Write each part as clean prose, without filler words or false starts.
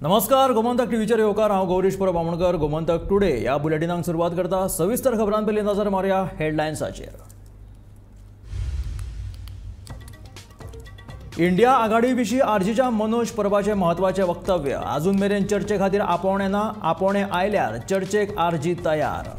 नमस्कार, गोमंतक टीव्हीचेर येवकार. हांव गौरीश परब आमोणकर. गोमंतक टुडे ह्या बुलेटिनाक सुरवात करता. सविस्तर खबरां पयलीं नजर मारया हेडलायन्साचेर. इंडिया आघाडी विशीं आरजीच्या मनोज परबाचें म्हत्वाचें वक्तव्य. अजून मेरेन चर्चे खातीर आपोवणें ना, आपोवणें आयल्यार चर्चेक आरजी तयार.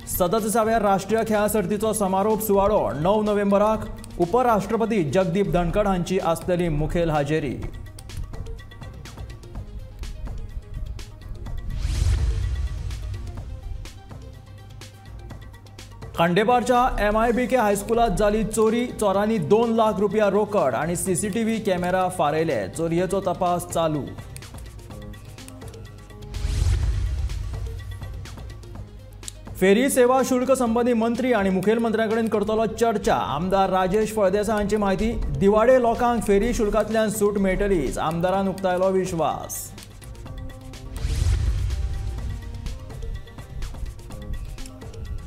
37व्या राष्ट्रीय खेळां सर्तीचो समारोप सुवाळो 9 नोव्हेंबराक. उपराष्ट्रपती जगदीप धनखड हांची आसतली मुखेल हाजेरी. खांडेपारच्या MIBK हायस्कुलांत जाली चोरी. चोरांनी 2 लाख रुपया रोकड आनी CCTV camera फारयले. चोरयेचो तपास चालू. फेरी सेवा शुल्क संबंधी मंत्री आनी मुखेलमंत्र्यां कडेन करतलो चर्चा. आमदार राजेश फळदेसाय हांची म्हायती. दिवाडे लोकांक फेरी शुल्कांतल्यान सूट मेळटलीच, आमदारान उक्तायलो विश्वास.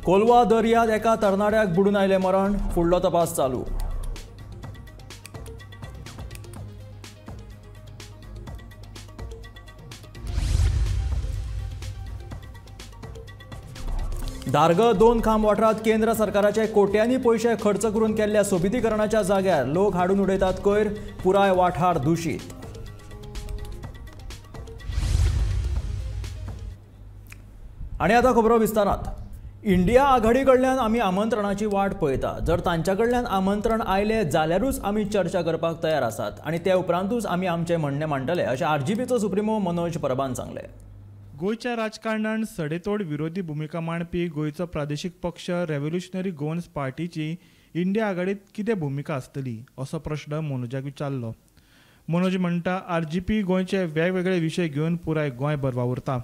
कोलवा दर्यांत एका तरणाट्याक बुडून आयलें मरण. फुडलो तपास चालू. धारगळ 2 खांब वाठारांत केंद्र सरकाराचे कोट्यांनी पयशे खर्च करून केल्ल्या सोबितीकरणाच्या जाग्यार लोक हाडून उडयतात कोयर. पुराय वाठार दुशीत. आनी आतां खबरो विस्तारांत. इंडिया आघाडी कडल्यान आमी आमंत्रणाची वाट पळयता. जर तांच्या कडल्यान आमंत्रण आयलें जाल्यारूच आमी चर्चा करपाक तयार आसात आनी ते उपरांतूच आमी आमचें म्हणणें मांडटले, अशें आरजीपीचो सुप्रिमो मनोज परबान सांगलें. गोंयच्या राजकारणान सडेतोड विरोधी भुमिका मांडपी गोंयचो प्रादेशीक पक्ष रेव्होल्युशनरी गोवन्स पार्टीची इंडिया आघाडीत कितें भुमिका आसतली असो प्रश्न मनोजाक विचारलो. मनोज म्हणटा, आरजीपी गोंयचे वेगवेगळे विशय घेवन पुराय गोंयभर वावुरता.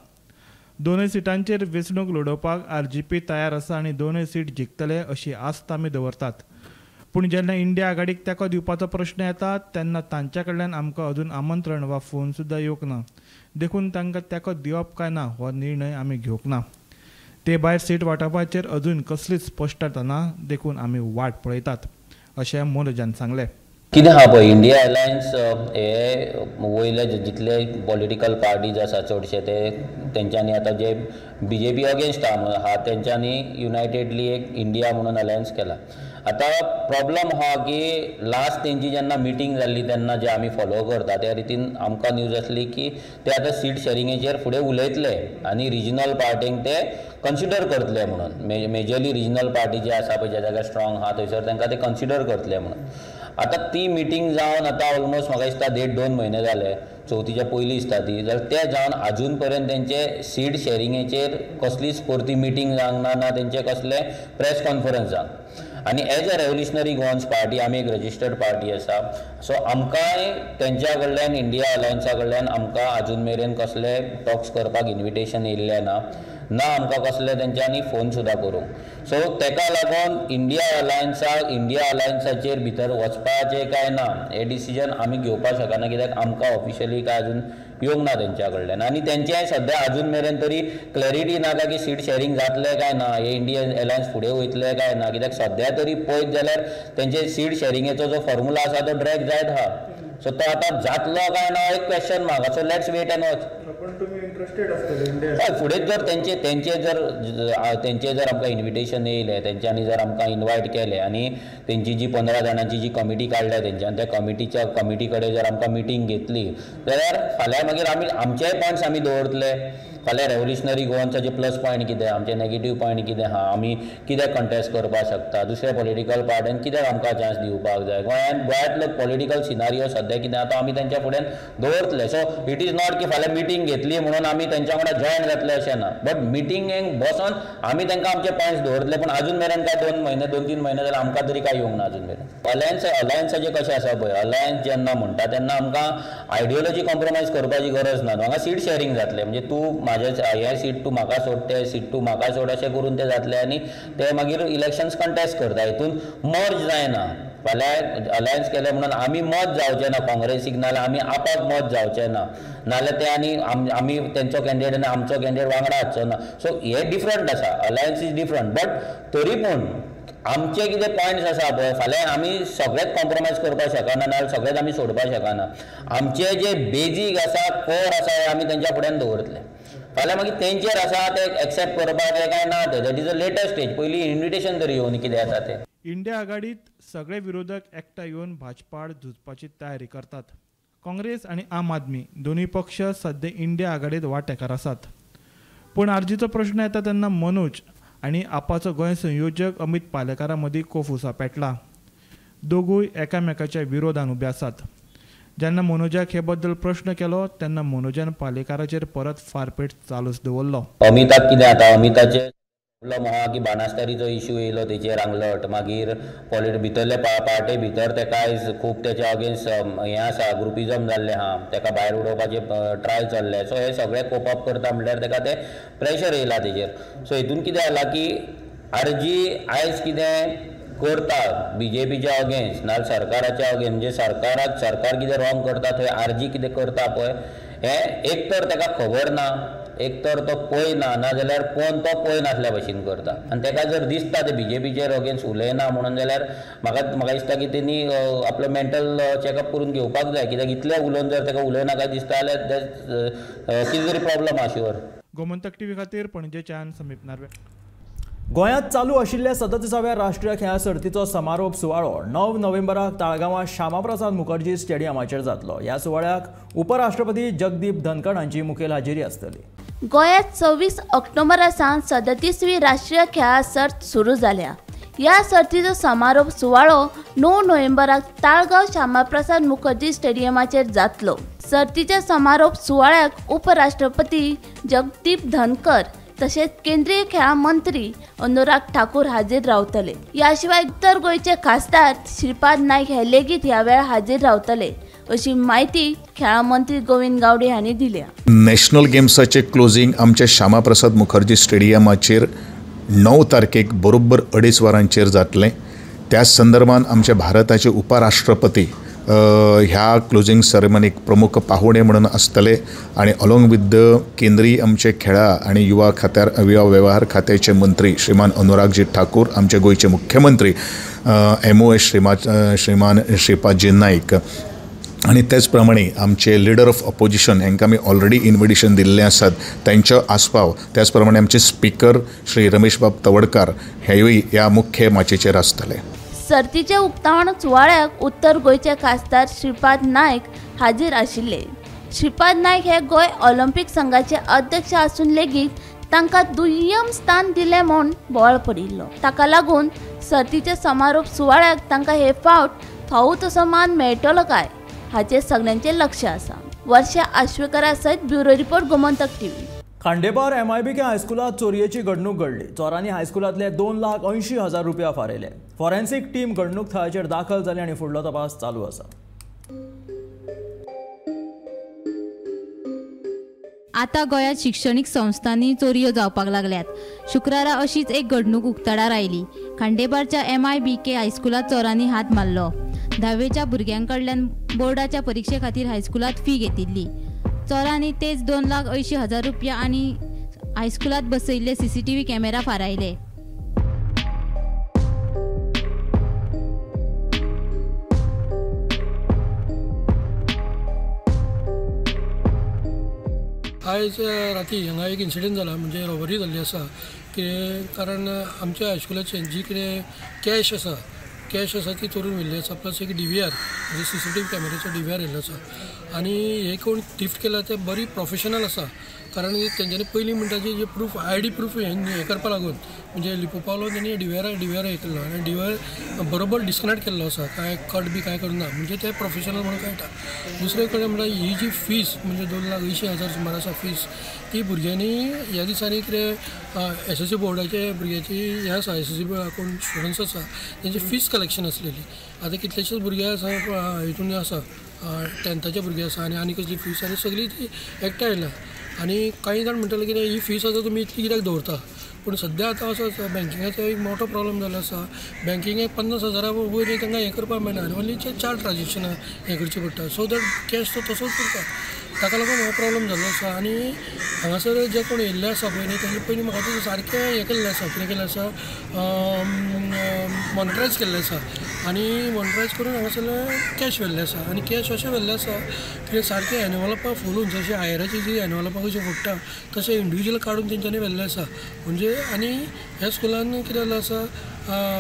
दोनूय सिटांचेर वेंचणूक लडोवपाक आरजीपी तयार आसा आनी दोनूय सीट जिखतले अशी आस्त आमी दवरतात. पूण जेन्ना इंडिया आघाडीक तेंको दिवपाचो प्रश्न येता तेन्ना तांच्या कडल्यान आमकां अजून आमंत्रण वा फोन सुद्दां येवंक ना. देखून तांकां तेंको दिवप काय ना हो निर्णय आमी घेवंक ना. ते भायर सीट वांटपाचेर अजून कसलीच स्पश्टता ना, देखून आमी वाट पळयतात अशें मनोजान सांगलें. कितें आहा पळय, इंडिया अलायन्स हे वयले जितले पॉलिटिकल पार्टीज आसा चडशे ते तेंच्यांनी आतां जे बीजेपी अगेन्स्ट आहा तेंच्यांनी युनायटेडली एक इंडिया म्हणून अलायन्स केला. आतां प्रॉब्लम आहा की लास्ट तेंची जेन्ना मिटींग जाल्ली तेन्ना जे आमी फॉलो करता त्या रितीन आमकां न्यूज आसली की ते आतां सीट शेरिंगेचेर फुडें उलयतले आनी रिजनल पार्टींक ते कन्सिडर करतले म्हणून. मेजरली रिजनल पार्टी जे आसा पळय ज्या जाग्यार स्ट्रॉंग आहा थंयसर तांकां ते कन्सिडर करतले म्हणून. आतां ती मिटींग जावन आतां ऑलमोस्ट म्हाका दिसता 1.5-2 म्हयने जाले, चवथीच्या पयलीं दिसता ती, जाल्यार ते जावन आजून पर्यंत तेंचे सीट शेरिंगेचेर कसलीच परती मिटींग जावंक ना, ना तेंचे कसले प्रेस कॉन्फरन्स जावंक. आनी as a revolutionary Goans party आमी एक रजिस्टर्ड पार्टी आसा, सो आमकांय तेंच्या कडल्यान इंडिया अलायन्सा कडल्यान आमकां आजून मेरेन कसले टॉक्स करपाक इन्विटेशन येयल्लें ना, ना आमकां कसले तेंच्यांनी फोन सुद्दां करूंक. सो तेका लागून इंडिया अलायन्साचेर भितर वचपाचें काय ना हें डिसिजन आमी घेवपाक शकना, कित्याक आमकां ऑफिशियली काय अजून येवंक ना तेंच्या कडल्यान. आनी तेंचें सद्या अजून मेरेन तरी क्लॅरिटी ना काय की सीट शेरिंग जातलें काय ना, हे इंडिया अलायन्स फुडें वयतलें काय ना, कित्याक सद्या तरी पळयत जाल्यार तेंचे सीट शेरिंगेचो जो फॉर्मुला आसा तो ड्रॅग जायत आहा. सो तो आतां जातलो काय ना एक question mark. So let's wait and watch. हय, फुडें जर तेंचे जर आमकां इन्विटेशन येयलें, तेंच्यांनी जर आमकां इनवायट केलें आनी तेंची जी 15 जाणांची जी कमिटी काडल्या तेंच्यान, त्या कमिटी कडेन जर आमकां मिटींग घेतली जाल्यार फाल्यां मागीर आमी आमचेय पॉयंट्स आमी दवरतले. फाल्यां रेव्होल्युशनरी गोवन्साचे प्लस पॉयंट कितें, आमचे नेगेटीव पॉयंट कितें आहा, आमी कित्याक कंटेस्ट करपाक शकता, दुसऱ्या पॉलिटिकल पार्ट्यान कित्याक आमकां चान्स दिवपाक जाय, गोंयांतलो पॉलिटिकल सिनारियो सद्या कितें आहा तो आमी तेंच्या फुड्यान दवरतले. सो it is not की फाल्यां मिटींग घेतली म्हणून आमी तेंच्या वांगडा जॉयन जातले अशें ना, बट मिटिंगेक बसोन आमी तांकां आमचे पॉयंट्स दवरतले. पूण अजून मेरेन काय 2 म्हयने 2-3 म्हयने जाल्यार आमकां तरी काय येवंक ना अजून मेरेन. अलायन्साचें कशें आसा पळय, अलायन्स जेन्ना म्हणटा तेन्ना आमकां आयडियोलॉजी कॉम्प्रोमायज करपाची गरज ना. हांगा सीट शेरिंग जातलें, म्हणजे तूं म्हाजें हें सीट तूं म्हाका सोड, तें सीट तूं म्हाका सोड अशें करून तें जातलें आनी ते मागीर इलेक्शन्स कंटेस्ट करता. हितून मर्ज जायना. फाल्यां अलायन्स केलें म्हणून आमी मत जावचें ना काँग्रेसीक, नाजाल्यार आमी आपाक मत जावचें ना, नाजाल्यार ते आनी आमी तेंचो कॅन्डिडेट आनी आमचो कॅन्डिडेट वांगडा आसचो ना. सो हें डिफरंट आसा, अलायन्स is different. But तरी पूण आमचे कितें पॉयंट्स आसा पळय फाल्यां आमी सगळेच कॉम्प्रोमायज करपाक शकना, नाजाल्यार सगळेच आमी सोडपाक शकना. आमचे जे बेजीक आसा, कोर आसा, हे आमी तेंच्या फुड्यान दवरतले. फाल्यां मागीर तेंचेर आसा ते एक्सेप्ट करपाक काय ना ते that is a later stage. पयलीं इन्विटेशन तरी येवन कितें आसा तें. इंडिया आघाडीत सगळे विरोधक एकठांय येवन भाजपा आड झुजपाची तयारी करतात. काँग्रेस आनी आम आदमी दोनूय पक्ष सध्या इंडिया आघाडीत वांटेकार आसात. पूण आरजीचो प्रश्न येता तेन्ना मनोज आनी आपाचो गोंय संयोजक अमित पालेकारा मदीं कोफुसा पेटला. दोगूय एकामेकाच्या विरोधान उबे आसात. जेन्ना मनोजाक हे बद्दल प्रश्न केलो तेन्ना मनोजान पालेकाराचेर परत फारपेट चालूच दवरलो. अमिताक कितें जाता, अमिताचे प्रॉब्लम आहा की बाणास्तारीचो इश्यू येयलो तेचेर आंगलट, मागीर भितरले पार्टे भितर तेका आयज खूब तेच्या अगेन्स्ट हें आसा, ग्रुपिजम जाल्लें आहा, तेका भायर उडोवपाचे ट्राय चल्ले. सो हे सगळे कोप अप करता म्हणल्यार तेका ते प्रेशर येयला तेजेर. सो हितून कितें जाला की आरजी आयज कितें करता बीजेपीच्या अगेन्स्ट नाजाल्यार सरकाराच्या अगेन्स्ट, म्हणजे सरकाराक सरकार कितें रॉंग करता थंय आरजी कितें करता पळय हें एक तर तेका खबर ना, एक तर तो पळयना, नाजाल्यार कोण तो पळयनासल्या भशेन करता. आनी तेका जर दिसता ते बीजेपीचेर अगेन्स्ट उलयना म्हणून जाल्यार म्हाका दिसता की तेणी आपलो मेंटल चॅकअप करून घेवपाक जाय. कित्याक इतलें उलोवन जर तेका उलयना काय दिसता जाल्यार कितें तरी प्रॉब्लम आहा शुअर. गोमंतक टीव्ही खातीर पणजेच्यान समीप नार्वे. गोंयांत चालू आशिल्ल्या 37व्या राष्ट्रीय खेळां सर्तीचो समारोप सुवाळो 9 नोव्हेंबराक ताळगांवां श्यामाप्रसाद मुखर्जी स्टेडियमाचेर जातलो. ह्या सुवाळ्याक उपराष्ट्रपती जगदीप धनखड हांची मुखेल हाजेरी आसतली. गोंयांत 26 ऑक्टोबरा सावन 37वी राष्ट्रीय खेळां सर्त सुरू जाल्या. ह्या सर्तीचो समारोप सुवाळो 9 नोव्हेंबराक ताळगांव श्यामाप्रसाद मुखर्जी स्टेडियमाचेर जातलो. सर्तीच्या समारोप सुवाळ्याक उपराष्ट्रपती जगदीप धनखड तशेंच केंद्रीय खेळां मंत्री अनुराग ठाकूर हाजीर रावतले. ह्या शिवाय उत्तर गोंयचे खासदार श्रीपाद नायक हे लेगीत ह्या वेळार हाजीर रावतले अशी म्हायती खेळां मंत्री गोविंद गावडे हांणी दिल्या. नॅशनल गेम्साचे क्लोजींग आमच्या श्यामाप्रसाद मुखर्जी स्टेडियमाचेर 9 तारखेक बरोबर 2:30 वरांचेर जातलें. त्याच संदर्भान आमच्या भारताचे उपराष्ट्रपती ह्या क्लोजींग सेरेमनीक प्रमुख पाहुणे म्हणून आसतले आनी अलॉंग विथ the केंद्रीय आमचे खेळां आनी युवा खात्यार युवा वेव्हार खात्याचे मंत्री श्रीमान अनुरागजी ठाकूर, आमचे गोंयचे मुख्यमंत्री MOS श्रीमान श्रीपादजी नाईक आनी तेच प्रमाणे आमचे लिडर ऑफ ऑपोजिशन हांकां आमी ऑलरेडी इन्विटेशन दिल्लें आसात तांचो आस्पाव, त्याच प्रमाणे आमचे स्पिकर श्री रमेशबाब तवडकार हेवूय ह्या मुख्य माचयेचेर आसतले. सर्तीच्या उक्तावण सुवाळ्याक उत्तर गोंयचे खासदार श्रीपाद नायक हाजीर आशिल्ले. श्रीपाद नायक हे गोंय ऑलिम्पिक संघाचे अध्यक्ष आसून लेगीत तांकां दुय्यम स्थान दिलें म्हूण बोवाळ पडिल्लो. ताका लागून सर्तीच्या समारोप सुवाळ्याक तांकां हे फावट फावो तसो मान मेळटलो काय हाचेर सगल्यांचें लक्ष आसा. वर्षा आश्वेकरा सयत bureau report, Gomantak TV. Khandepar MIBK हायस्कुलांत चोरयेची घडणूक घडली. चोरांनी हायस्कुलांतले 2,80,000 रुपया फारयले. फॉरेन्सिक टीम घडणूक थळाचेर दाखल जाली आनी फुडलो तपास चालू आसा. आतां गोंयांत शिक्षणीक संस्थांनी चोरयो जावपाक लागल्यात. शुक्रारा अशीच एक घडणूक उक्ताडार आयली. खांडेपारच्या MIBK हायस्कुलांत चोरांनी हात मारलो. धावेच्या भुरग्यां कडल्यान बोर्डाच्या परिक्षे खातीर हायस्कुलांत फी घेतिल्ली. चोरांनी तेच 2,80,000 रुपया आनी हायस्कुलांत बसयिल्ले CCTV camera फारायले. आयज राती हांगा एक इन्सिडंट जाला, म्हणजे रॉबरी जाल्ली आसा. कितें कारण आमच्या हायस्कुलाचें जी कितें कॅश आसा ती चोरून व्हेल्ली आसा, प्लस एक DVR म्हणजे CCTV कॅमेराचो DVR येयल्लो आसा. आनी हे कोण थिफ्ट केला ते बरी प्रोफेशनल आसा, कारण तेंच्यांनी पयलीं म्हणटा जे प्रूफ ID proof हें करपा लागून म्हणजे लिपोवपा लागून तेणी DVR हे केल्लो आनी DVR बरोबर डिस्कनेक्ट केल्लो आसा, कांय कट बी कांय करूं ना, म्हणजे ते प्रोफेशनल म्हणून कळटा. दुसरे कडेन म्हणल्यार ही जी फीस म्हणजे 2,80,000 सुमार आसा फीस, ती भुरग्यांनी ह्या दिसांनी कितें SSC बोर्डाचे भुरग्याची हें आसा, SSC कोण स्टुडंट्स आसा तेंची फीस कलेक्शन आसलेली. आतां कितलेशेच भुरगे आसा हितून आसा 10थाचे भुरगे आसा आनी आनी कसली फीस आनी सगळी ती एकठांय आयल्या. आनी कांय जाण म्हणटाले कितें ही फीस आतां तुमी इतली कित्याक दवरता, पूण सद्या आतां असो आसा बँकिंगाचो एक मोठो प्रॉब्लम जाल्लो आसा. बँकिंगेक 50,000 वयर तांकां हें करपाक मेळना आनी ओन्ली 4 ट्रान्जेक्शनां हें करचीं पडटा, सो that cash तो तसोच उरता. ताका लागून हो प्रॉब्लम जाल्लो आसा. आनी हांगासर जे कोण येयल्ले आसा पळय न्ही तेजे पयलीं म्हाका दिसता सारकें हें केल्लें आसा, कितें केल्लें आसा, मॉनिटरायज केल्लें आसा आनी मॉनिटरायज करून हांगासरलें कॅश व्हेल्लें आसा. आनी कॅश अशें व्हेल्लें आसा की सारकें एनवलपां फुलून जशें आयराची जी एनवलपां कशी फुट्टा तशें इंडिविज्युअल काडून तेंच्यांनी व्हेल्लें आसा. म्हणजे आनी ह्या स्कुलान कितें जाल्लें आसा,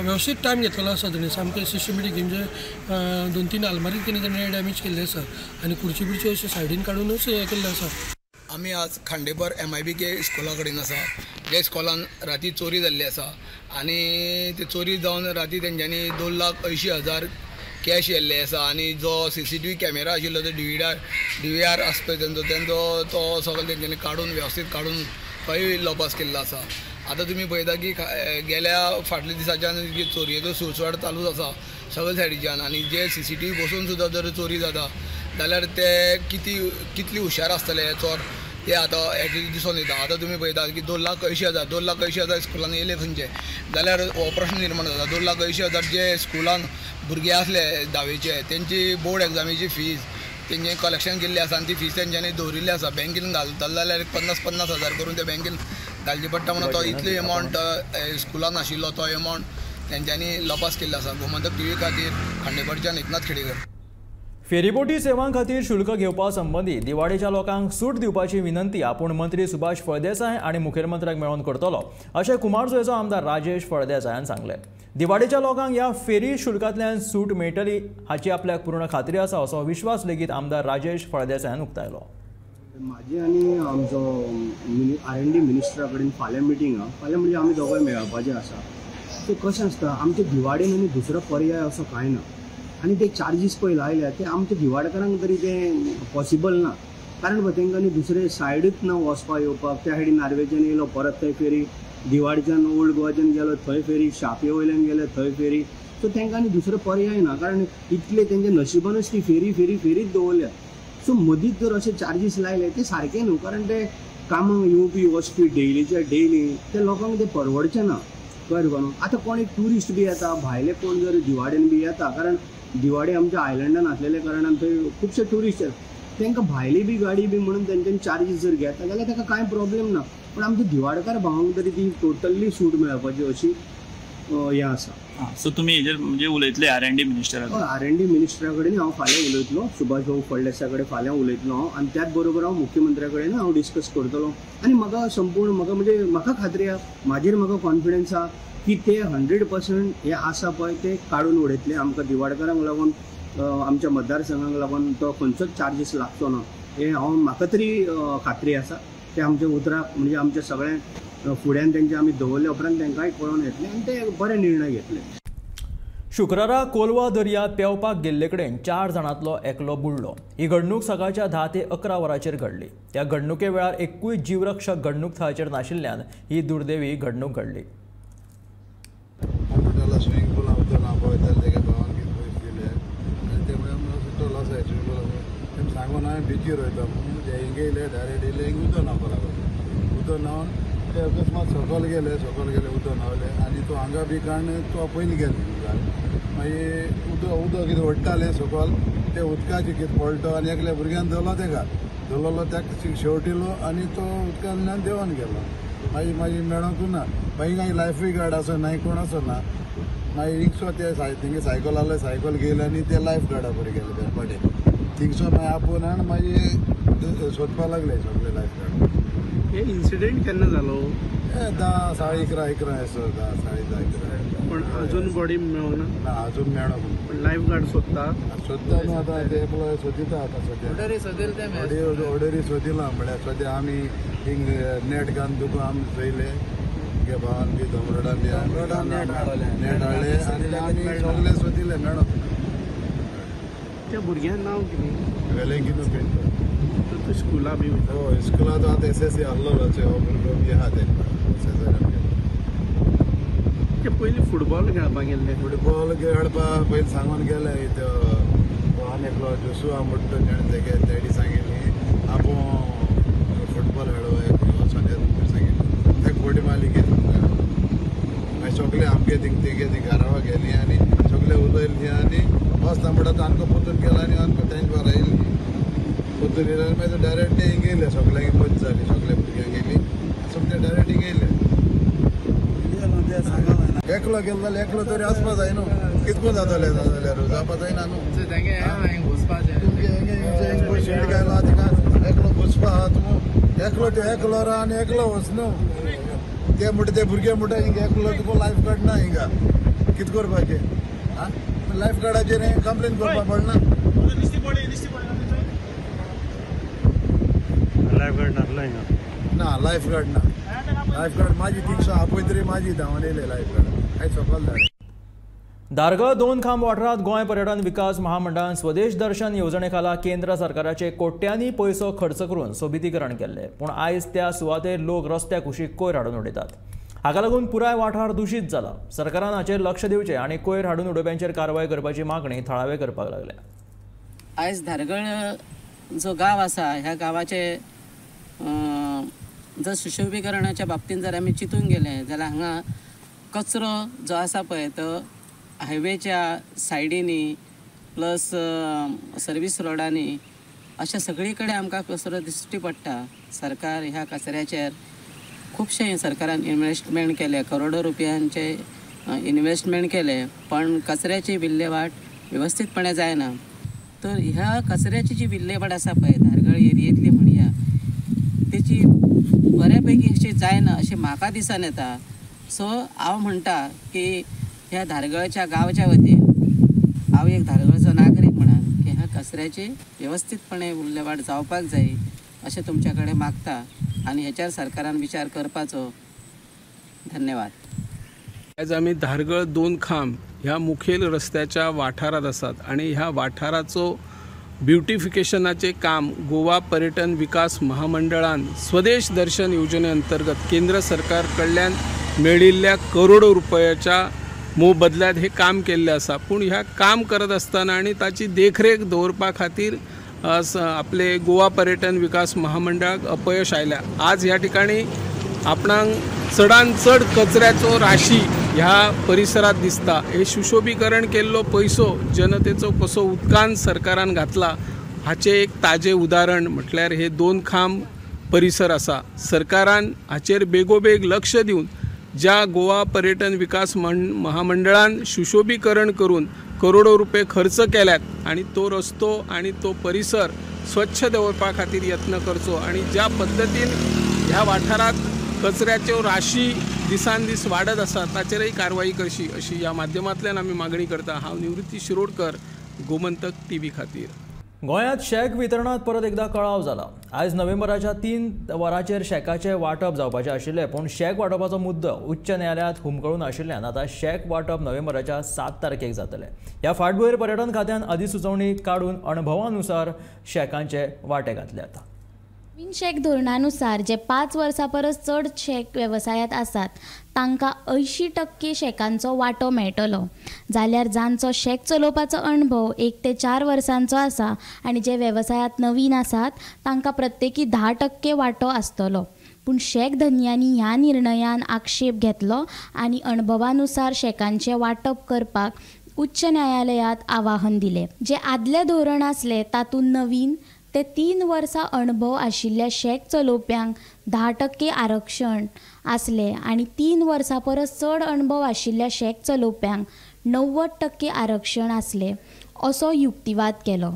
वेवस्थीत टायम घेतलेलो आसा तेणी, सामकें सिस्टमॅटीक, म्हणजे 2-3 आलमारी तेणी तेणें डॅमेज केल्ले आसा आनी खुर्ची बिर्च्यो अश्यो सायडीन काडूनच हें केल्लें आसा. आमी आज खांडेपार MIBK स्कुला कडेन आसा, जे स्कुलान राती चोरी जाल्ली आसा आनी ते चोरी जावन राती तेंच्यांनी 2,80,000 कॅश येल्ले आसा आनी जो CCTV camera आशिल्लो तो DVR आसा पळय तेंचो तो सगळो तेंच्यांनी काडून वेवस्थीत काडून थंय लॉपास केल्लो आसा. आतां तुमी पळयता की गेल्या फाटल्या दिसाच्यान चोरयेचो सुळसुळाट चालूच आसा सगळे सायडीच्यान आनी जे CCTV बसून सुद्दां जर चोरी जाता जाल्यार ते कितली हुशार आसतले चोर ते आतां हेजे दिसून येता. आतां तुमी पळयतात की 2,80,000 2,80,000 स्कुलान येयले खंयचे जाल्यार हो प्रश्न निर्माण जाता. 2,80,000 जे स्कुलान भुरगे आसले धावेचे तेंची बोर्ड एग्जामीची फीज तेंचे कलेक्शन केल्ली आसा आनी ती फीज तेंच्यांनी दवरिल्ली आसा. बँकेन घालतले जाल्यार 50-50 हजार करून ते बँकेन घालची पडटा म्हणून तो इतलो एमावंट स्कुलान आशिल्लो तो एमावंट तेंच्यांनी लपास केल्लो आसा. गोमंतक टीव्ही खातीर खांडेपारच्यान एकनाथ खेडेकर. फेरीबोटी सेवां खातीर शुल्क घेवपा संबंदी दिवाडेच्या लोकांक सूट दिवपाची विनंती आपूण मंत्री सुभाष फळदेसाय आनी मुखेलमंत्र्याक मेळोवन करतलो अशें कुमारजुंवेचो आमदार राजेश फळदेसायान सांगलें. दिवाडेच्या लोकांक ह्या फेरी शुल्कांतल्यान सूट मेळटली हाची आपल्याक पूर्ण खात्री आसा असो विश्वास लेगीत आमदार राजेश फळदेसायान उक्तायलो. म्हाजी आनी आमचो R&D मिनिस्टरा कडेन फाल्यां मिटींग आहा. फाल्यां म्हणजे आमी दोगांय मेळपाचें आसा. सो कशें आसता आमच्या दिवाडेन आनी दुसरो पर्याय असो कांय ना आनी ते चार्जीस पळय लायल्या ते आमच्या दिवाडकारांक तरी ते पॉसिबल ना, कारण पळय तांकां न्ही दुसरे सायडूच ना वचपा येवपाक. त्या सायडीन नार्वेच्यान येयलो परत थंय फेरी, दिवाडच्यान ओल्ड गोवाच्यान गेलो थंय फेरी, शापे वयल्यान गेले थंय फेरी. सो तांकां न्ही दुसरो पर्याय ना, कारण इतले तेंच्या नशिबानूच ती फेरी फेरी फेरीच दवरल्या. सो मदींच जर अशे चार्जीस लायले ते सारके न्हू, कारण ते कामाक येवपी वचपी डेलीच्या डेली ते लोकांक ते परवडचें ना. कळ्ळें तुका न्हू? आतां कोण एक ट्युरिस्ट बी येता भायले कोण जर दिवाडेन बी येता, कारण दिवाडे आमच्या आयलंडान आसलेल्या कारणान थंय खुबशे ट्युरिस्ट येता, तांकां भायली बी गाडी बी म्हणून तेंच्यानी चार्जीस जर घेता जाल्यार ताका कांय प्रॉब्लेम ना, पण आमच्या दिवाडकार भावांक तरी ती टोटल्ली सूट मेळपाची अशी हें आसा. सो तुमी हेजेर म्हणजे उलयतले R&D मिनिस्टरा कडेन? R&D मिनिस्टरा कडेन हांव फाल्यां उलयतलो, सुभाष भाऊ फळदेसाय कडेन फाल्यां उलयतलो हांव आनी त्याच बरोबर हांव मुख्यमंत्र्या कडेन हांव डिस्कस करतलो. आनी म्हाका संपूर्ण म्हाका म्हणजे म्हाका खात्री आहा, म्हाजेर म्हाका कॉन्फिडन्स आहा की ते 100% हे आसा पळय ते काडून उडयतले. आमकां दिवाडकारांक लागून आमच्या मतदारसंघाक लागून तो खंयचोच चार्जीस लागचो ना हें हांव म्हाका तरी खात्री आसा. ते आमच्या उतराक म्हणजे आमच्या सगळ्या फुड्यान तेंचे आमी दवरले उपरांत तांकांय कळोन येतलें आनी ते बरे निर्णय घेतले. शुक्रारा कोलवा दर्यांत पेंवपाक गेल्ले कडेन 4 जाणांतलो एकलो बुडलो. ही घडणूक सकाळच्या 10 ते 11 वरांचेर घडली. त्या घडणुके वेळार एकूय जीवरक्षक घडणूक थळाचेर नाशिल्ल्यान ही दुर्दैवी घडणूक घडली. स्विमींग पुलान उदक न्हांवपाक वयताले तेगे भावान कितें पयशे दिले आनी ते सुटलो आसा स्विमींग पुलान तेमी सांगून हांवें बिचीर वयता म्हणून ते हिंगा येयले डायरेक्ट येयले हिंगा उदक न्हांवपाक लागलो. उदक न्हांवन ते अकस्मात सकयल गेले, सकयल गेले उदक न्हांवले आनी तो हांगा बी काडून तो पयलीं गेले. मागीर उदक उदक कितें ओडटालें सकयल ते उदकाचें कितें पडलो आनी एकल्या भुरग्यान धरलो तेका, धरलेलो ताका शेवटिलो आनी तो उदकांतल्यान देंवन गेलो. मागीर मागीर मेळोंकूच ना. मागीर कांय लायफूय गार्ड आसो ना कोण आसो ना. मागीर रिक्शो ते तेंगे सायकल आहले, सायकल घेयले आनी ते लायफ गार्डा बरें गेले बेरपाटे. थिंगसो मागीर आपोवन हाड मागीर सोदपाक लागले सगळे लायफ गार्ड. हे इन्सिडेंट केन्ना जालो? 10 साडे 11 11 असो 10 साडे 10 11. पण अजून बॉडी मेळना? ना अजून मेळोंक. पण लायफ गार्ड सोदता? सोदता न्हू आतां ते एकलो सोदिता आतां सद्या. ऑर्डरी सोदिल ते? ऑर्डरी सोदिला म्हळ्यार सद्या आमी हिंग नेट घालून तुका आमी चोयले गे भावान बी दोमरोडान बी नेट हाडले आनी आमी सगळे सोदिले मेळोंक. त्या भुरग्यान नांव कितें? वेलेंकिनो पिंटो. तो स्कुला बी वयता? हय स्कुला तो आतां SSC आहलो हो भुरगो बी आहा ते ते पयलीं फुटबॉल खेळपाक गेल्ले? फुटबॉल खेळपाक पयलीं सांगून गेले आनी एकलो जोसुआ म्हणटा तेणें तेगे डॅडी सांगिल्ली आपूण फुटबॉल खेळो वचोन सांगिल्लें. ते कोटी मारली घेतली मागीर सगळे आमगे थिंग तेगे ती घरावा गेली आनी सगळे उलयली आनी बस म्हणटा आमकां पोतून गेला आनी आमकां तेंचे बारा येयली. भितर येयले आनी मागीर डायरेक्ट ते हिंग येयले सगल्यांक बंद जाली सगल्या भुरग्यांक येयली सोमते डायरेक्ट हिंग येयले. एकलो गेलो जाल्यार एकलो तरी आसपा जाय न्हू, कितको जातलें जाल्यार जावपा जायना न्हू. तुमगे शेड घायला तिका एकलो बसपा आहा तूं एकलो ते एकलो राव आनी एकलो वच न्हू. ते म्हणटा ते भुरगे म्हणटा हिंगा एकलो तुका लायफ कार्ड ना हिंगा कित करपाचें आं लायफ कार्डाचेर कंप्लेन करपा पडना. लायफ गार्ड नासलो हिंगा? ना लायफ गार्ड ना, लायफ गार्ड माझी थिंगसो आपय तरी माझी धांवन येयले लायफ गार्ड आयज सकयल धाड. धारगळ दोन खांब वाठारांत गोंय पर्यटन विकास महामंडळान स्वदेश दर्शन येवजणे खाला केंद्र सरकाराचे कोट्यांनी पयसो खर्च करून सोबितीकरण केल्लें, पूण आयज त्या सुवातेर लोक रस्त्या कुशीक कोयर हाडून उडयतात. हाका लागून पुराय वाठार दुशीत जाला. सरकारान हाचेर लक्ष दिवचें आनी कोयर हाडून उडोवप्यांचेर कारवाय करपाची मागणी थळावे करपाक लागल्या. आयज धारगळ जो गांव आसा ह्या गांवाचे जर सुशोभीकरणाच्या बाबतींत जर आमी चिंतूंक गेले जाल्यार हांगा कचरो जो आसा पळय तो हायवेच्या सायडींनी प्लस सर्वीस रोडांनी अशें सगळी कडेन आमकां कचरो दिश्टी पडटा. सरकार ह्या कचऱ्याचेर खुबशें सरकारान इन्वेस्टमेंट केलें, करोडो रुपयांचे इन्वेस्टमेंट केलें, पण कचऱ्याची विल्हेवाट वेवस्थीतपणे जायना. तर ह्या कचऱ्याची जी विल्हेवाट आसा पळय धारगळ एरियेंतली म्हणया तेची बऱ्यापैकी अशी जायना अशें म्हाका दिसन येता. सो हांव म्हणटा की ह्या धारगळच्या गांवच्या वतीन हांव एक धारगळचो नागरीक म्हणान की ह्या कचऱ्याची वेवस्थीतपणे विल्हेवाट जावपाक जाय अशें तुमच्या कडेन मागता आनी हेच्यार सरकारान विचार करपाचो. धन्यवाद. आयज आमी धारगळ दोन खांब ह्या मुखेल रस्त्याच्या वाठारांत आसात आनी ह्या वाठाराचो ब्युटिफिकेशनाचें काम गोवा पर्यटन विकास महामंडळान स्वदेश दर्शन योजने अंतर्गत केंद्र सरकार कडल्यान मेळिल्ल्या करोडो रुपयाच्या मोबदल्यात हे काम केल्लें आसा. पूण ह्या काम करत आसतना आनी ताची देखरेख दवरपा खातीर आपले गोवा पर्यटन विकास महामंडळाक अपयश आयल्या. आज ह्या ठिकाणी आपणाक चडान चड कचऱ्याचो राशी ह्या परिसरात दिसता. हे सुशोभीकरण केल्लो पयसो जनतेचो कसो उदकान सरकारान घातला हाचें एक ताजें उदाहरण म्हटल्यार हे दोन खांब परिसर आसा. सरकारान हाचेर बेगोबेग लक्ष दिवन ज्या गोवा पर्यटन विकास महामंडळान सुशोभीकरण करून करोडो रुपये खर्च केल्यात आनी तो रस्तो आनी तो परिसर स्वच्छ दवरपा खातीर यत्न करचो आनी ज्या पद्दतीन ह्या वाठारांत कचऱ्याच्यो राशी दिसान दीस वाडत आसा ताचेरय कारवाई करची अशी ह्या माध्यमांतल्यान आमी मागणी करता. हांव निवृत्ती शिरोडकर, गोमंतक टीव्ही खातीर. गोंयांत शॅक वितरणांत परत एकदा कळाव जाला. आयज नोव्हेंबराच्या 3 वरांचेर शॅकाचें वांटप जावपाचें आशिल्लें, पूण शॅक वांटपाचो मुद्दो उच्च न्यायालयांत हुमकळून आशिल्ल्यान आतां शॅक वांटप नोव्हेंबराच्या 7 तारखेक जातलें. ह्या फाटभुंयेर पर्यटन खात्यान अधिसुचोवणी काडून अणभवानुसार शॅकांचे वांटे घातल्यात. नवीन शॅक धोरणानुसार जे 5 वर्सां परस चड शॅक वेवसायांत आसात तांकां 80% शॅकांचो वांटो मेळटलो, जाल्यार जांचो शॅक चलोवपाचो अणभव 1 ते 4 वर्सांचो आसा आनी जे वेवसायांत नवीन आसात तांकां प्रत्येकी 10% वांटो आसतलो. पूण शॅक धनयांनी ह्या निर्णयान आक्षेप घेतलो आनी अणभवानुसार शॅकांचें वांटप करपाक उच्च न्यायालयांत आवाहन दिलें. जें आदलें धोरण आसलें तातूंत नवीन ते 3 वर्सां अणभव आशिल्ल्या शॅक चलोवप्यांक 10% आरक्षण आसलें आनी 3 वर्सां परस चड अणभव आशिल्ल्या शॅक चलोवप्यांक 90% आरक्षण आसलें असो युक्तिवाद केलो.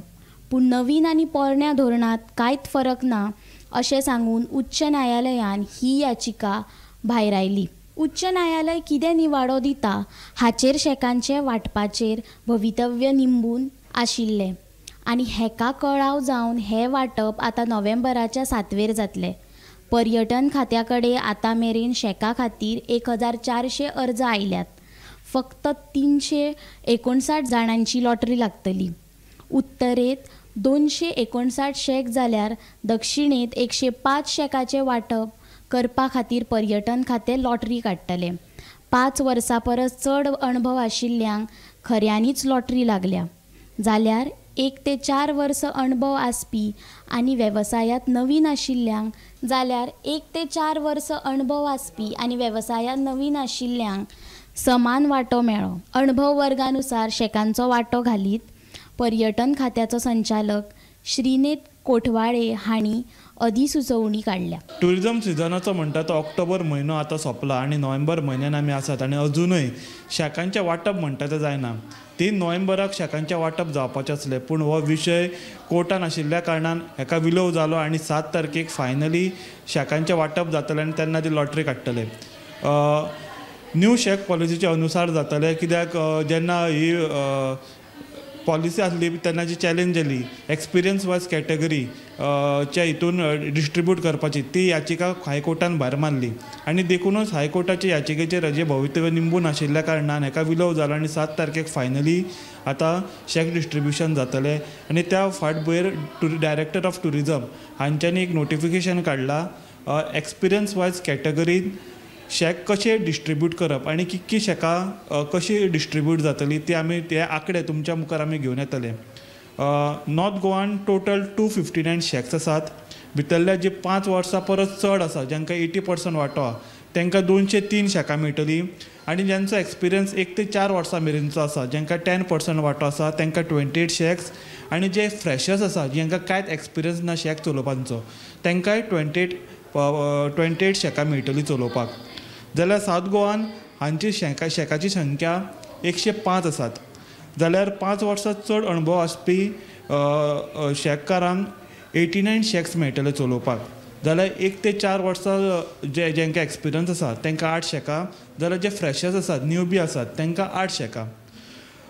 पूण नवीन आनी पोरण्या धोरणांत कांयच फरक ना अशें सांगून उच्च न्यायालयान ही याचिका भायरायली. उच्च न्यायालय कितें निवाडो दिता हाचेर शॅकांचे वांटपाचेर भवितव्य निंबून आशिल्लें आनी हेका कळाव जावन हें वांटप आतां नोव्हेंबराच्या 7वेर जातलें. पर्यटन खात्या कडेन आतां मेरेन शॅका खातीर 1400 अर्ज आयल्यात. फक्त 359 जाणांची लॉटरी लागतली. उत्तरेंत 259 शॅक जाल्यार दक्षिणेंत 105 शॅकाचें वांटप करपा खातीर पर्यटन खातें लॉटरी काडटलें. 5 वर्सां परस चड अणभव आशिल्ल्यांक खऱ्यांनीच लॉटरी लागल्या, जाल्यार 1 ते 4 वर्सां अणभव आसपी आनी वेवसायांत नवीन आशिल्ल्यांक जाल्यार 1 ते 4 वर्सां अणभव आसपी आनी वेवसायांत नवीन आशिल्ल्यांक समान वांटो मेळ्ळो. अणभव वर्गानुसार शॅकांचो वांटो घालीत पर्यटन खात्याचो संचालक श्रीनेत कोठवाळे हांणी अधिसुचोवणी काडल्या. टुरिजम सिजनाचो म्हणटा तो ऑक्टोबर म्हयनो आतां सोंपला आनी नोव्हेंबर म्हयन्यान आमी आसात आनी अजुनूय शॅकांचें वांटप म्हणटा तें जायना. 3 नोव्हेंबराक शॅकांचें वांटप जावपाचें आसलें, पूण हो विशय कोर्टान आशिल्ल्या कारणान हेका विलोव जालो आनी 7 तारखेक फायनली शॅकांचें वांटप जातलें आनी तेन्ना ती लॉटरी काडटले. न्यू शॅक पॉलिसीचे अनुसार जातलें, कित्याक जेन्ना ही पॉलिसी आसली तेन्ना जी चॅलेंज जाली एक्सपिरियन्स वायज कॅटेगरी च्या हितून डिस्ट्रिब्यूट करपाची, ती याचिका हायकोर्टान भायर मारली आनी देखूनच हायकोर्टाच्या याचिकेचेर हाजें भवितव्य निंबून आशिल्ल्या कारणान हेका विलोव जालो आनी 7 तारखेक फायनली आतां शॅक डिस्ट्रिब्युशन जातलें. आनी त्या फाटभुंयेर डायरेक्टर ऑफ टुरिजम हांच्यांनी एक नोटिफिकेशन काडलां एक्सपिरियन्स वायज कॅटेगरीन शॅक कशें डिस्ट्रिब्यूट करप आनी कितकी शॅकां कशी डिस्ट्रिब्यूट जातली ती आमी ते आंकडे तुमच्या मुखार आमी घेवन येतले. नॉर्थ गोवान टोटल 259 शॅक्स आसात. भितरल्या जे 5 वर्सां परस चड आसा, जांकां 80% वांटो आसा, तांकां 203 शॅकां मेळटली आनी जांचो एक्सपिरियन्स 1 ते 4 वर्सां मेरेनचो आसा, जांकां 10% वांटो आसा, तांकां 28 शॅक्स आनी जे फ्रेशर्स आसा, जांकां कांयच एक्सपिरियन्स ना शॅक चलोवपाचो, तांकांय 28 शॅकां मेळटली चलोवपाक. जाल्यार सावथ गोवान हांची शॅकाची संख्या 105 आसात. जाल्यार 5 वर्सां चड अणभव आसपी शॅककारांक 89 शॅक्स मेळटले चलोवपाक. जाल्यार 1 ते 4 वर्सां जे जांकां एक्सपिरियन्स आसा तांकां 8 शॅकां, जाल्यार जे फ्रेशर्स आसात, न्यूबी आसात, तांकां 8 शॅकां.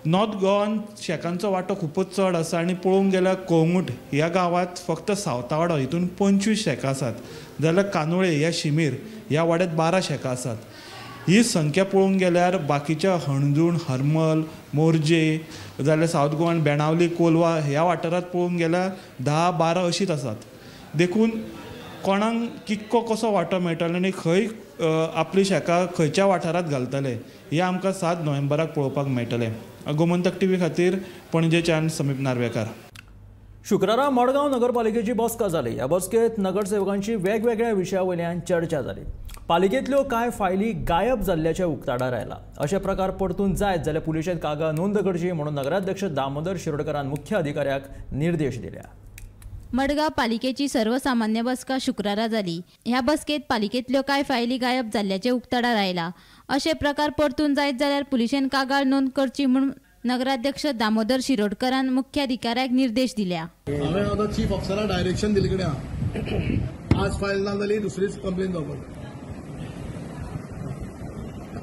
नॉर्थ गोवान शॅकांचो वांटो खुबूच चड आसा आनी पळोवंक गेल्यार कोंगूट ह्या गांवांत फक्त सावतावाडो हितून 25 शॅकां आसात, जाल्यार कांदोळे ह्या शिमीर ह्या वाड्यांत 12 शॅकां आसात. ही संख्या पळोवंक गेल्यार बाकीच्या हणजूण, हरमल, मोरजे, जाल्यार सावथ गोवान बेणावली, कोलवा ह्या वाठारांत पळोवंक गेल्यार 10-12 अशीच आसात. देखून कोणाक कितको कसो वांटो मेळटलो आनी खंय आपली शॅकां खंयच्या वाठारांत घालतले हें आमकां 7 नोव्हेंबराक पळोवपाक मेळटलें. गोमंतक टीव्ही खातीर पणजेच्यान समीप नार्वेकार. शुक्रारा मडगांव नगरपालिकेची बसका जाली. ह्या बसकेंत नगरसेवकांची वेगवेगळ्या विशया वयल्यान चर्चा जाली. पालिकेंतल्यो कांय फायली गायब जाल्ल्याचें उक्ताडार आयलां. अशे प्रकार परतून जायत जाल्यार पुलिशेंत कागाळ नोंद करची म्हणून नगराध्यक्ष दामोदर शिरोडकरान मुख्य अधिकाऱ्याक निर्देश दिल्या. मडगांव पालिकेची सर्वसामान्य बसका शुक्रारा जाली. ह्या बसकेंत पालिकेंतल्यो कांय फायली गायब जाल्ल्याचें उक्ताडार आयलां. अशे प्रकार परतून जायत जाल्यार पुलिशेन कागाळ नोंद करची म्हूण नगराध्यक्ष दामोदर शिरोडकरान मुख्य अधिकाऱ्याक निर्देश दिल्या. हांवें आतां चीफ ऑफिसराक डायरेक्शन दिल्ले कडेन आज फायल ना जाली दुसरीच कंप्लेन जावपाक.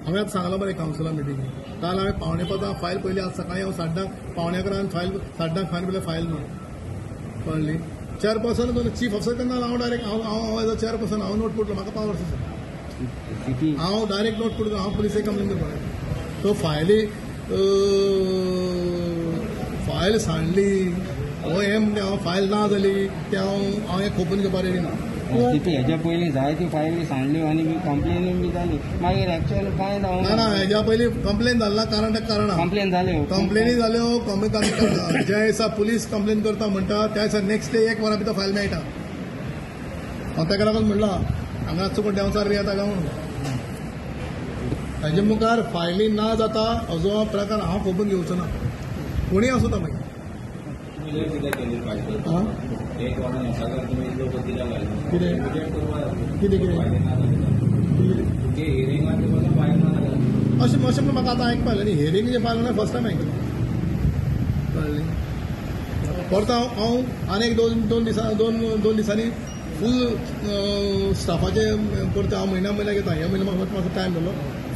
हांवें आतां सांगलां मरे कावन्सिला मिटींग काल हांवें 4:45 फायल पयली, आज सकाळीं हांव 10:30 10:45 फायल 10:30 फायल पयली फायल ना कळ्ळी. चेअरपर्सन चीफ ऑफिसर तेन्ना हांव डायरेक्ट हांव एज अ चेअरपर्सन हांव नोट पडलो, म्हाका पावर्स आसा, हांव डायरेक्ट नोट पडलो, हांव पुलिसेक कंप्लेन करपाक. सो फायली फायल सांडली हो हें म्हणजे हांव फायल ना जाली तें हांव हें खोपून घेवपाक रेडी ना. हेज्या पयलीं जायती फायली सांडल्यो आनी कंप्लेन बी जाली, मागीर एक्चुअल कांय ना ना हेज्या पयलीं कंप्लेन जाल ना, कारण तें कारणां कंप्लेन जाल्यो, कंप्लेनी जाल्यो. ज्या दिसा पुलीस कंप्लेन करता म्हणटा त्या दिसा नेक्स्ट डे 1 वरा भितर फायल मेळटा. हांव ताका लागून म्हणलां हांगा चुकून देंवचार बी येता काय म्हणून. ताजे मुखार फायली ना जाता असो प्रकार हांव खोपून घेवचो ना, कोणीय आसूं तो मागीर. कितें कितें कितें अशें अशें म्हण म्हाका आतां आयकपाक आयलें न्ही. हियरींग जें फायल ना फर्स्ट टायम आयकलें, कळ्ळें. परत हांव आनी एक दोन दिसांनी फूल स्टाफाचे करता. हांव म्हयन्या म्हयन्याक येता, ह्या म्हयन्या म्हाका मातसो टायम जालो.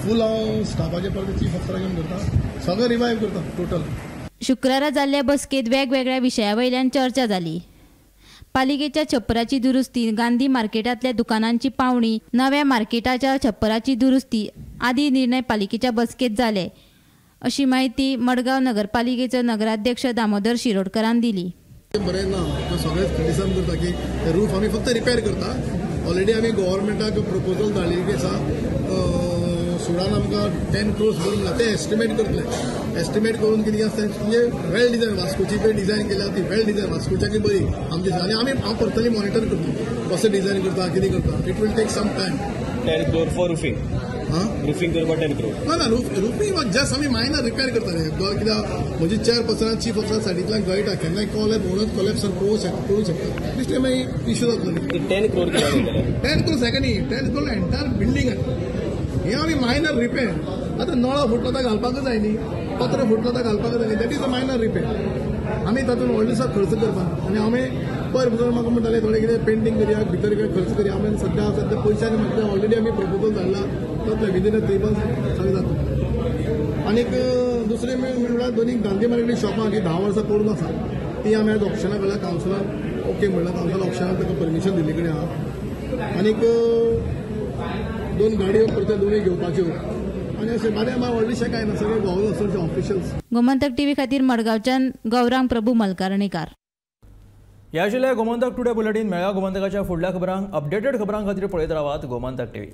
फूल हांव स्टाफाचे परत चीफ ऑफिसराक घेवन करता, सगळें रिवायव करता टोटल. शुक्रारा जाल्ल्या बसकेंत वेगवेगळ्या विशया वयल्यान चर्चा जाली. पालिकेच्या छप्पराची दुरुस्ती, गांधी मार्केटांतल्या दुकानांची पावणी, नव्या मार्केटाच्या छप्पराची दुरुस्ती आदी निर्णय पालिकेच्या बसकेंत जाले, अशी माहिती मडगांव नगरपालिकेचो नगराध्यक्ष दामोदर शिरोडकरान दिली. बरें ना, सगळेच क्रिटिसिजम करता की रूफ आमी फक्त रिपेर करता. ऑलरेडी आमी गव्हर्मेंटाक प्रपोजल धाडिल्ली आसा, सुडान आमकां 10 crores भरून ते एस्टिमेट करतले. एस्टिमेट करून कितें आसता म्हणजे वेल डिजायन, वास्कोची पळय डिजायन केल्या ती वेल डिजायन, वास्कोच्याकूय बरी आमची. आनी आमी हांव पर्सनली मॉनिटर करतलो कशें डिजायन करता कितें करता. It will take some time. There is door for roofing. रुफींग करपाक 10 क्रोर ना ना रुफींग जस्ट आमी मायनर रिपेर करतले कित्याक म्हजी चेअरपर्सना चीफ ऑफिसर सायडींतल्यान गळटा केन्नाय कॉलेप म्हणून कोलॅप्स पळोवंक शकता दिसले मागीर इश्यू जातलो. 10 क्रोर 10 क्रोर सारकें न्ही, 10 क्रोर एंटायर बिल्डींग आसा. हे आमी मायनर रिपेर. आतां नळो फुटलो तर घालपाकच जाय न्ही, पत्र फुटलो तर घालपाकच जाय न्ही, that is a minor repair. आमी तातूंत व्हडलोसो खर्च करपाक आनी आमी पयर भितर म्हाका म्हणटाले थोडे कितें पेंटींग करया भितर कितें खर्च करया. आमी सद्या सद्या पयशांनी म्हणटा ऑलरेडी आमी प्रपोजल धाडला जातलें विदीन अ 3 मंथ्स सगळें जातलें. आनीक दुसरें म्हणल्यार दोनी गांधी मार्केट शॉपां जी 10 वर्सां पडून आसा ती आमी आयज ऑप्शना कडल्यान कावन्सिलान ओके म्हणलां, कावन्सिल ऑप्शनाक ताका परमिशन दिल्ली कडेन आहा. आनीक 2 गाडयो परत्यो दोनूय घेवपाच्यो आनी अशें बारे व्हडलेशें कांय ना, सगळें गव्हर्नर ऑफिशियल्स. गोमंतक टीव्ही खातीर मडगांवच्यान गौरांग प्रभू मलकारणीकार. ह्या आशिल्लें गोमंतक टुडे बुलेटीन. मेळ्या गोमंतकाच्या फुडल्या खबरांक अपडेटेड खबरां खातीर पळयत रावात गोमंतक टीव्ही.